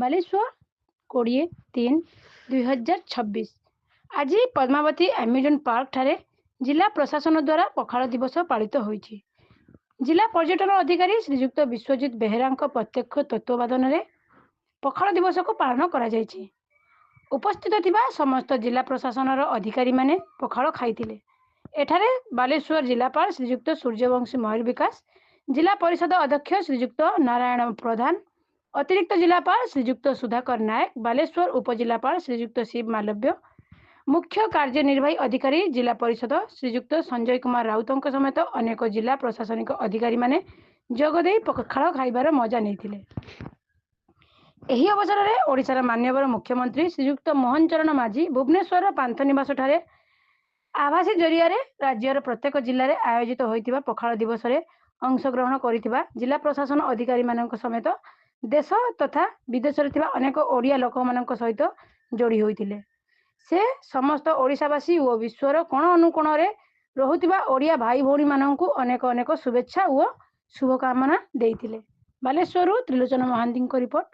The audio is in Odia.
ବାଲେଶ୍ୱର, 20/3/2026, ଆଜି ପଦ୍ମାବତୀ ଆମ୍ୟୁଜମେଣ୍ଟ ପାର୍କଠାରେ ଜିଲ୍ଲା ପ୍ରଶାସନ ଦ୍ୱାରା ପଖାଳ ଦିବସ ପାଳିତ ହୋଇଛି। ଜିଲ୍ଲା ପର୍ଯ୍ୟଟନ ଅଧିକାରୀ ଶ୍ରୀଯୁକ୍ତ ବିଶ୍ୱଜିତ ବେହେରାଙ୍କ ପ୍ରତ୍ୟକ୍ଷ ତତ୍ତ୍ୱାବଧାନରେ ପଖାଳ ଦିବସକୁ ପାଳନ କରାଯାଇଛି। ଉପସ୍ଥିତ ଥିବା ସମସ୍ତ ଜିଲ୍ଲା ପ୍ରଶାସନର ଅଧିକାରୀମାନେ ପଖାଳ ଖାଇଥିଲେ। ଏଠାରେ ବାଲେଶ୍ୱର ଜିଲ୍ଲାପାଳ ଶ୍ରୀଯୁକ୍ତ ସୂର୍ଯ୍ୟବଂଶୀ ମୟୂର ବିକାଶ, ଜିଲ୍ଲା ପରିଷଦ ଅଧ୍ୟକ୍ଷ ଶ୍ରୀଯୁକ୍ତ ନାରାୟଣ ପ୍ରଧାନ, ଅତିରିକ୍ତ ଜିଲ୍ଲାପାଳ ଶ୍ରୀଯୁକ୍ତ ସୁଧାକର ନାୟକ, ବାଲେଶ୍ୱର ଉପଜିଲ୍ଲାପାଳ ଶ୍ରୀଯୁକ୍ତ ଶିବ ମାଲବ୍ୟ, ମୁଖ୍ୟ କାର୍ଯ୍ୟନିର୍ବାହୀ ଅଧିକାରୀ ଜିଲ୍ଲା ପରିଷଦ ଶ୍ରୀଯୁକ୍ତ ସଞ୍ଜୟ କୁମାର ରାଉତଙ୍କ ସମେତ ଅନେକ ଜିଲ୍ଲା ପ୍ରଶାସନିକ ଅଧିକାରୀମାନେ ଯୋଗଦେଇ ପଖାଳ ଖାଇବାର ମଜା ନେଇଥିଲେ। ଏହି ଅବସରରେ ଓଡ଼ିଶାର ମାନ୍ୟବର ମୁଖ୍ୟମନ୍ତ୍ରୀ ଶ୍ରୀଯୁକ୍ତ ମୋହନ ଚରଣ ମାଝୀ ଭୁବନେଶ୍ୱରର ପାନ୍ଥନିବାସଠାରେ ଆଭାସୀ ଜରିଆରେ ରାଜ୍ୟର ପ୍ରତ୍ୟେକ ଜିଲ୍ଲାରେ ଆୟୋଜିତ ହୋଇଥିବା ପଖାଳ ଦିବସରେ ଅଂଶଗ୍ରହଣ କରିଥିବା ଜିଲ୍ଲା ପ୍ରଶାସନ ଅଧିକାରୀମାନଙ୍କ ସମେତ ଦେଶ ତଥା ବିଦେଶରେ ଥିବା ଅନେକ ଓଡ଼ିଆ ଲୋକମାନଙ୍କ ସହିତ ଯୋଡ଼ି ହୋଇଥିଲେ। ସେ ସମସ୍ତ ଓଡ଼ିଶାବାସୀ ଓ ବିଶ୍ୱର କୋଣ ଅନୁକୋଣରେ ରହୁଥିବା ଓଡ଼ିଆ ଭାଇ ଭଉଣୀମାନଙ୍କୁ ଅନେକ ଅନେକ ଶୁଭେଚ୍ଛା ଓ ଶୁଭକାମନା ଦେଇଥିଲେ। ବାଲେଶ୍ୱରରୁ ତ୍ରିଲୋଚନ ମହାନ୍ତିଙ୍କ ରିପୋର୍ଟ।